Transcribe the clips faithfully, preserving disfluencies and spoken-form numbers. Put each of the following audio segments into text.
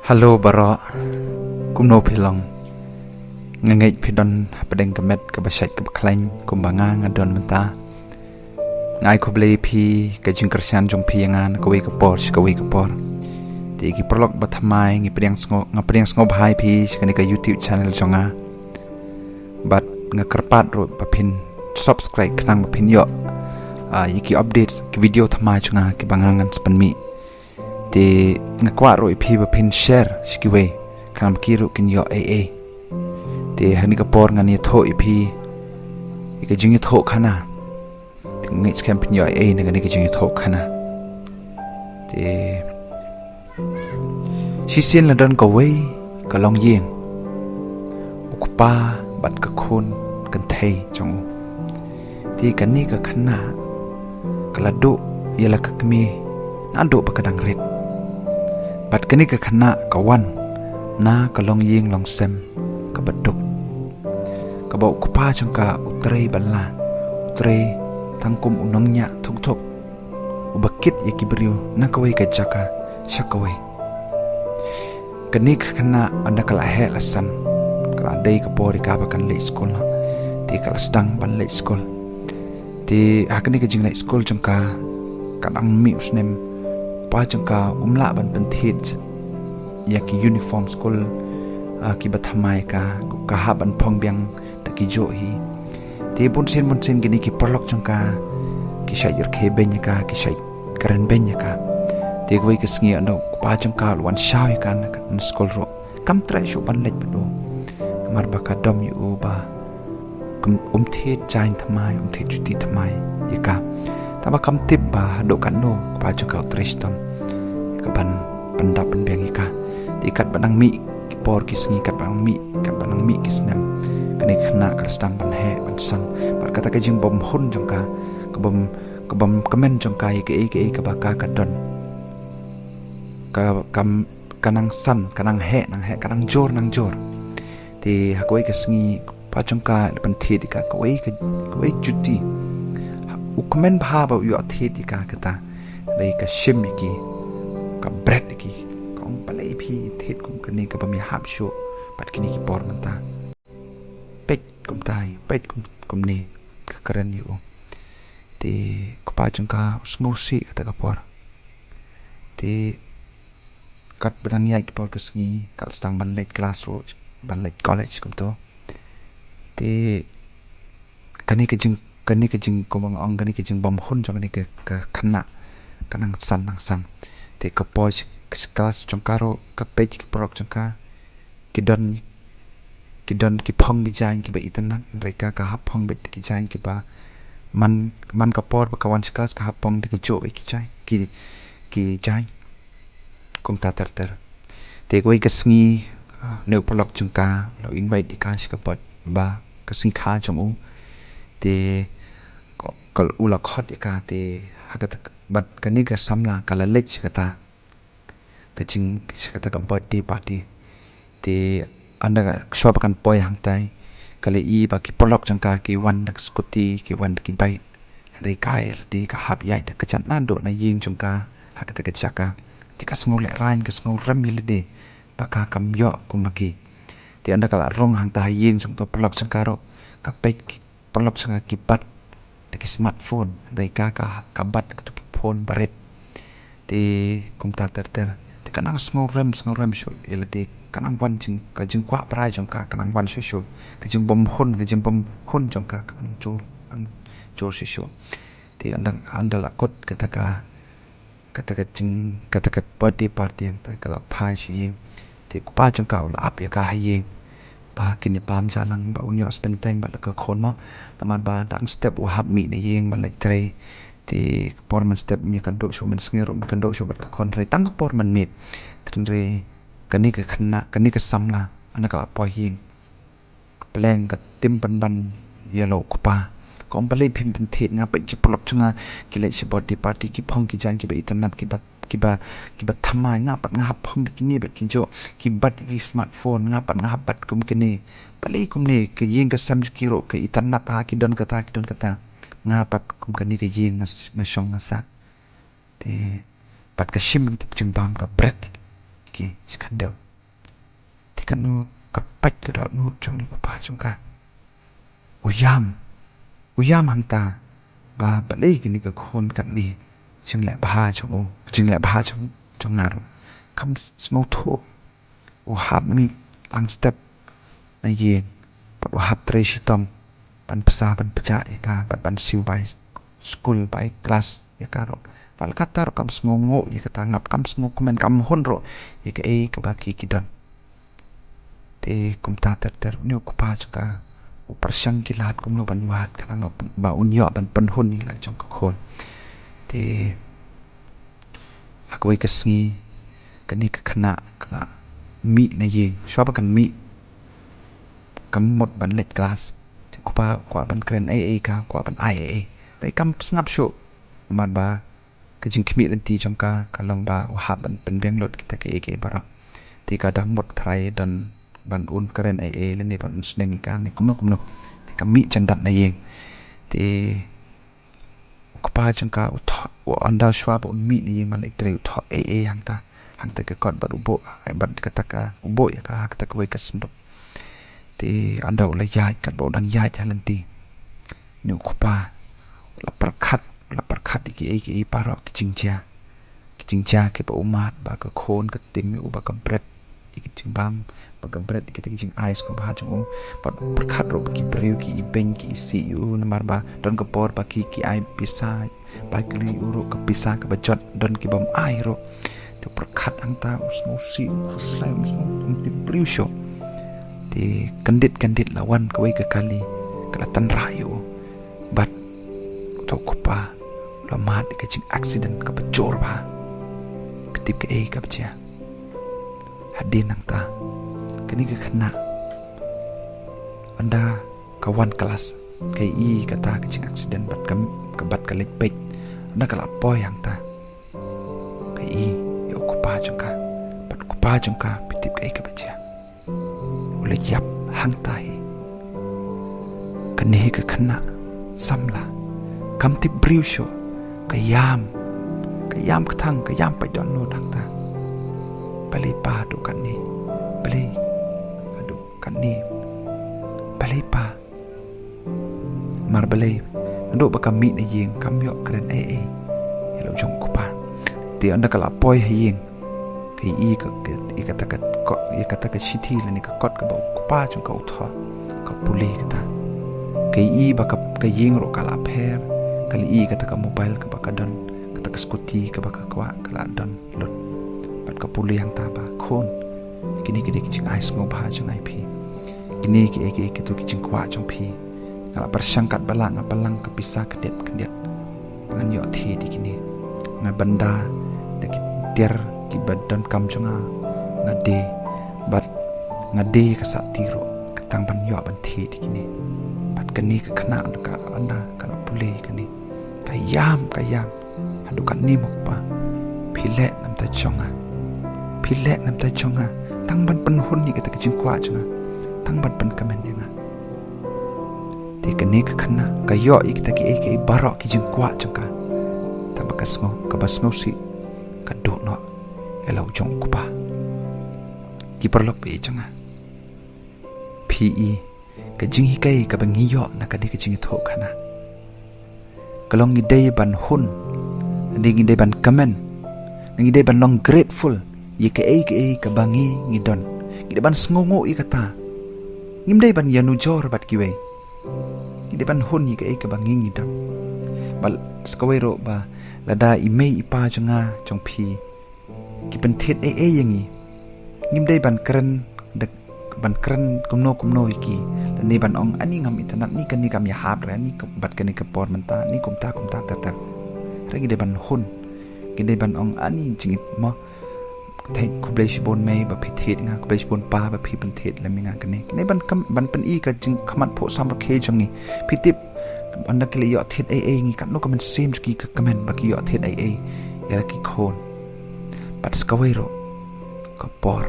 Hello baroh. Kumno phi long? Nga ngeit phi don hapdeng ka met kaba shait kaba khlaiñ kumba nga nga don mynta. Nga ai khublei phi ka jingkyrshan jong phi ïa nga na kawei ka por sha kawei ka por. Te ki paralok ba thymmai, ngi pdiang sngew, nga pdiang sngewbha ïa phi sha kane ka YouTube channel jong nga. Bad nga kyrpad ruh ba phin subscribe khnang ba phin ïoh, ah, ïa ki updates, ki video thymmai jong nga kiba nga ngan sa pynmih. Te nga kwah ruh ïa phi ba phin share sha kiwei khnang ba ki ruh kin ïoh ei ei. Te ha kane ka por ngan ïathuh ïa phi ïa ka jingïathuh khana. Te nga ngeit skhem phin ïoh ei ei na kane ka jingïathuh khana. Te shisien la don kawei ka longïing, u kpa bad ka khun kynthei jong u. Te kane ka khynnah ka la duh ïa la ka kmie naduh ba ka dang rit. Bad kane ka khynnah ka wan na ka longïing longsem kaba duk, kaba u kpa jong ka u trei bylla, u trei tang kum u nongñiah thuk thuk, uba kit ïa ki briew na kawei ka jaka sha kawei. Kane ka khynnah ynda ka la heh la san, ka la dei ka por ïa ka ba kan leit skul. Te ka la sdang ban leit skul. Te ha kane ka jingleit skul jong ka, ka dang mih u snem, u kpa jong ka um lah ban pynthied ïa ki uniform skul, ah, kiba thymmai ïa ka, ka hap ban phong biang da ki juh hi. Te bunsien bunsien kine ki paralok jong ka ki shait rkhie beiñ ïa ka, ki shait kren beiñ ïa ka. Te kawei ka sngi ynda u kpa jong ka u la wan shaw ïa ka na, na skul ruh, kam treh shuh ban leit bad u. Namar ba ka dom ïa u ba kum, um thied jaiñ thymmai, um thied juti thymmai ïa ka. Tangba kam tip ba haduh katno u kpa jong ka u trei shitom ïa ka ban pyndap pynbiang ïa ka. Te katba nang mih ki por ki sngi, katba nang mih, katba nang mih ki snem, kane ka khynnah ka la sdang ban heh ban san. Bad kata ka jingbymhun jong ka, ka bym, ka bym kmen jong ka ïa kaei kaei kaba ka ka don, ka, kam, ka nang san, ka nang heh nang heh, ka nang jur nang jur. Te ha kawei ka sngi u kpa jong ka la pynthied ïa ka kawei ka, kawei juti. U kmen bha ba u ïoh thied ïa ka kata. Hynrei ka shim ïa ki, ka bret ïa ki, ka ong, balei phi thied kum kane, ka bym ïahap shuh bad kine ki por mynta. Peit kumtai, peit kum, kumne, ka kren ïa u. Te u kpa jong ka u sngewsih kata ka por. Te katba dang ïaid ka por ka sngi, ka la sdang ban leit klas ruh, ban leit college kumto. Te kane ka jing, kane ka jing, kumba nga ong, kane ka jingbymhun jong kane ka, ka khynnah ka nang san nang san. Te ka poi sha, sha klas jong ka ruh, ka peit ki paralok jong ka, ki don, ki don ki phong ki jaiñ kiba itynnad, hynrei ka, ka hap phong beit ki jaiñ kiba, man, man ka por ba ka wan sha klas ka hap phong da ki juh beit ki jaiñ, ki, ki jaiñ. Kumta ter ter. Te kawei ka sngi, ah, une u paralok jong ka u la invite ïa ka sha ka birthday, ba ka sngi kha jong u. Te ka, ka, u la khot ïa ka, te ha kata, bad kane ka samla ka la leit sha kata ka jing, sha kata ka birthday party. Te ynda ka, shuwa ba kan poi hangtai, ka la ïohi ba ki paralok jong ka ki wan da ka scooty, ki wan da ki bike. Hynrei ka, ïa lade ka hap ïaid da ka kjat naduh na ïing jong ka ha kata ka jaka. Te ka sngewlehraiñ, ka sngewrem ïa lade ba ka kam ïoh kum ma ki. Te ynda ka la rung hangta ha ïing jong uto u paralok jong ka ruh, ka peit ki paralok jong ka ki bat da ki smartphone, hynrei ka, ka, ka bat da kato ka phone ba rit. Te kumta ter ter. Te ka nang sngewrem, sngewrem shuh ïa lade, ka nang wan jing, ka jingkwah brai jong ka ka nang wan shuh shuh. Ka jingbymhun, ka jingbymhun jong ka ka nang jur, nang jur shuh shuh. Te ynda, ynda la kut kata ka, kata ka jing, kata ka birthday party, hangta ka la phai sha ïing. Te u kpa jong ka u la ap ïa ka ha ïing ba kin ïa pam ja lang, ba un ïoh spend time bad ka khun mo. Namar ba dang step u hap mih na ïing ban leit trei. Te ka por mynstep um ïakynduh shuh, mynsngi ruh um ïakynduh shuh bad ka khun, hynrei tang ka por mynmiet. Hynrei kane ka khynnah, kane ka samla, ynda ka la poi ha ïing, ka pleng, ka tim pynban ïa la u kpa. Ka ong, balei phim pynthied nga, peit ki paralok jong nga ki leit sha birthday party, ki phong ki jaiñ kiba itynnad, kiba, kiba, kiba thymmai, nga pat nga hap phong da kine bad ki juh, ki bat ki smartphone, nga pat nga hap bat kum kine. Balei kumne, ka ïing ka sem jong ki ruh ka itynnad bha, ki don kata, ki don kata. Nga pat kum kane ka ïing nga, nga shong nga sah. Te pat ka shim ka jingbam, ka bret. ki shi khyndew. Te katno ka pait ka dohnud jong une u kpa jong ka. U ïam, u ïam hangta ba balei kine ki khun katne, jingleh bha jong u, jingleh bha jong, jong nga ruh kam sngewthuh. U hap mih tang step na ïing, bad u hap trei shitom ban pynsa ban pynjah ïa ka, bad ban siew bai skul bai klas ïa ka ruh. Bad kata ruh kam sngewnguh ïa kata, ngap kam sngewkmen, kam hun ruh ïa kaei kaba ki ki don. Te kumta ter ter une u kpa jong ka u pyrshang ki lad kumno ban wad, khnang ba un ïoh ban pynhun ïa la jong ka khun. Te ha kawei ka sngi kane ka khynnah ka la mih na ïing. Shuwa ba kan mih, kam mut ban leit klas. Te u kpa u kwah ban kren ei ei, ka kwah ban ai ei ei. Te kam sngap shuh, namar ba ka jingkhmih lynti jong ka ka long ba u hap ban pynbiang lut kita kiei kiei baroh. Te ka da mut trai don ban un kren ei ei lane ban un sneng ïa ka ne kumno kumno. Te ka mih jan dat na ïing. Te u kpa jong ka u thoh, u, ynda shuwa ba un mih na ïing ban leit trei, u thoh ei ei hangta, hangta ka kot bad u buh, bad kata ka, u buh ïa ka ha kata kawei ka synduk. Te ynda u la ïaid, katba u dang ïaid ha lynti, une u kpa u la pyrkhat, u la pyrkhat ïa kiei kiei baroh ki jingjia, ki jingjia kiba u mad ba ka khun ka tim ïa u, ba ka bret ïa ki jingbam, ba ka bret ïa kita ki jingai sngewbha jong u. Bad pyrkhat ruh ba ki briew ki ibeiñ, ki isih ïa u, namar ba don ka por ba ki, ki ai pisa, ba ki leh ïa u ruh ka pisa kaba jot, don ki bym ai ruh. Te pyrkhat hangta u sngewsih, u khuslai, u sngewtip briew shuh. Te kyndit kyndit la wan kawei ka kali, ka la tynrah ïa u. Bad uta u kpa u la mad ïa ka jing accident kaba jur bha. Phi tip kaei kaba jia? Hadien nangta kane ka khynnah, ynda ka wan klas, ka ïohi kata ka jing accident bad ka, ka bad ka leit peit. Ynda ka la poi hangta, ka ïohi ïa u kpa jong ka. Bad u kpa jong ka, phi tip kaei kaba jia? U la ïap hangta hi. Kane hi ka khynnah samla, kam tip briew shuh, ka ïam, ka ïam kthang, ka ïam pait dohnud hangta. Balei pa haduh katne? Balei haduh katne? Balei pa? Mar balei? Naduh ba ka mih na ïing kam ïoh kren ei ei ïa la u jong u kpa. Te ynda ka la poi ha ïing, ka ïohi ka, ka, ïa kata ka kot, ïa kata ka shithi lane ka kot kaba u kpa jong ka u thoh, ka pule kata. Ka ïohi ba ka, ka ïing ruh ka la pher, ka la ïohi kata ka mobile kaba ka don, kata ka scooty kaba ka kwah ka la don lut. Bad ka pule hangta ba, khun, kine ki dei ki jingai sngewbha jong nga ïa phi. Kine kiei kiei kito ki jingkwah jong phi. Nga la pyrshang katba lah, nga pynlang ka pisa khyndiat khyndiat ba ngan ïoh thied ïa kine. Nga bynda da ki tiar kiba donkam jong nga, nga die. Bad nga die ka sati ruh, ka tang ban ïoh ban thied ïa kine. Bad kane ka khynnah ynda ka, ynda ka la pule kane, ka ïam, ka ïam. Haduh katne mo kpa? Phi leh na bynta jong nga. Phi leh na bynta jong nga. Tang ban pynhun ïa kita ki jingkwah jong nga. Tang ban pynkmen ïa nga. Te kane ka khynnah ka ïoh ïa kita kiei kiei baroh ki jingkwah jong ka. Tang ba ka sngew, kaba sngewsih ka duh noh ïa la u jong u kpa. Ki paralok ba ïeit jong nga, phi i ka jinghikai kaba ngi ïoh na kane ka jingïathuhkhana ka long ngi dei ban hun, ngi dei ban kmen, ngi dei ban long grateful ïa kaei kaei kaba ngi ngi don. Ngi dei ban sngewnguh ïa kata. Ngim dei ban ïanujor bad kiwei. Ngi dei ban hun ïa kaei kaba ngi ngi don. Bad sa kawei ruh ba lada i mei i pa jong nga jong phi ki pynthied ei ei ïa ngi, ngim dei ban kren da, ban kren kumno kumno ïa ki, lane ban ong ani ngam itynnad, ni kane kam ïahap re, ni bad kane ka por mynta, ni kumta kumta ter ter. Hynrei ngi dei ban hun, ngi dei ban ong ani jingit mo. Thei khublei shibun mei ba phi thied nga, khublei shibun pa ba phi pynthied lem ïa nga kane. Kane ban kam, ban pyni ka jingkhmat phuh samrkhie jong ngi. Phi tip, ynda ki la ïoh thied ei ei ïa ngi, katno ka mynsiem jong ki ka kmen ba ki ïoh thied ei ei ïa la ki khun. Bad sa kawei ruh ka por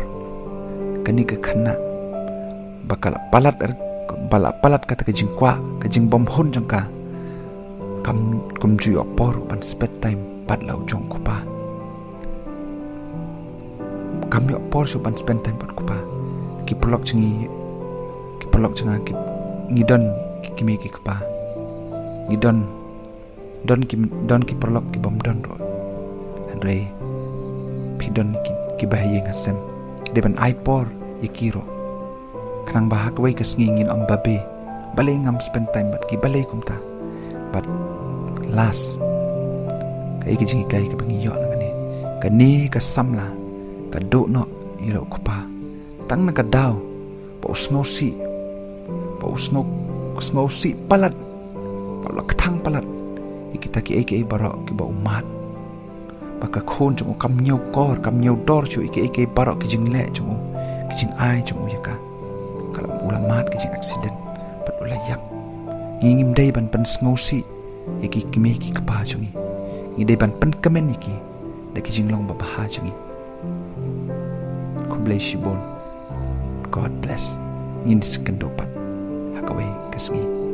kane ka khynnah ba ka la palat, ba la palat kata ka jingkwah, ka jingbymhun jong ka, kam, kam ju ïoh por ban spend time bad la u jong u kpa. Kam ïoh por shuh ban spend time bad u kpa. Ki paralok jong ngi, ki paralok jong nga, ki, ngi don ki kmie ki kpa. Ngi don, don ki, don ki paralok ki bym don ruh. Hynrei phi don ki, ki bahaïing hasem. Dei ban ai por ïa ki ruh. Khnang ba ha kawei ka sngi ngin ym babe. Balei ngam spend time bad ki, balei kumta. But last, kaei ka jinghikai kaba ngi ïoh na kane? Kane ka samla ka duh noh ïa u kpa. Tang na ka daw ba u sngewsih, ba u sngew, sngewsih palat, ba u la kthang palat ïa kita kiei kiei baroh kiba u mad. Ba ka khun jong u kam ñiewkor, kam ñiewdor shuh ïa kiei kiei baroh ki jingleh jong u, ki jingai jong u ïa ka. Ka la, u la mad ki jingaccident bad u la ïap. Ngi ngim dei ban pynsngewsih ïa ki kmie ki kpa jong ngi. Ngi dei ban pynkmen ïa ki da ki jinglong babha jong ngi. Khublei shibun. God bless. Ngin sa ïakynduh pat ha kawei ka sngi.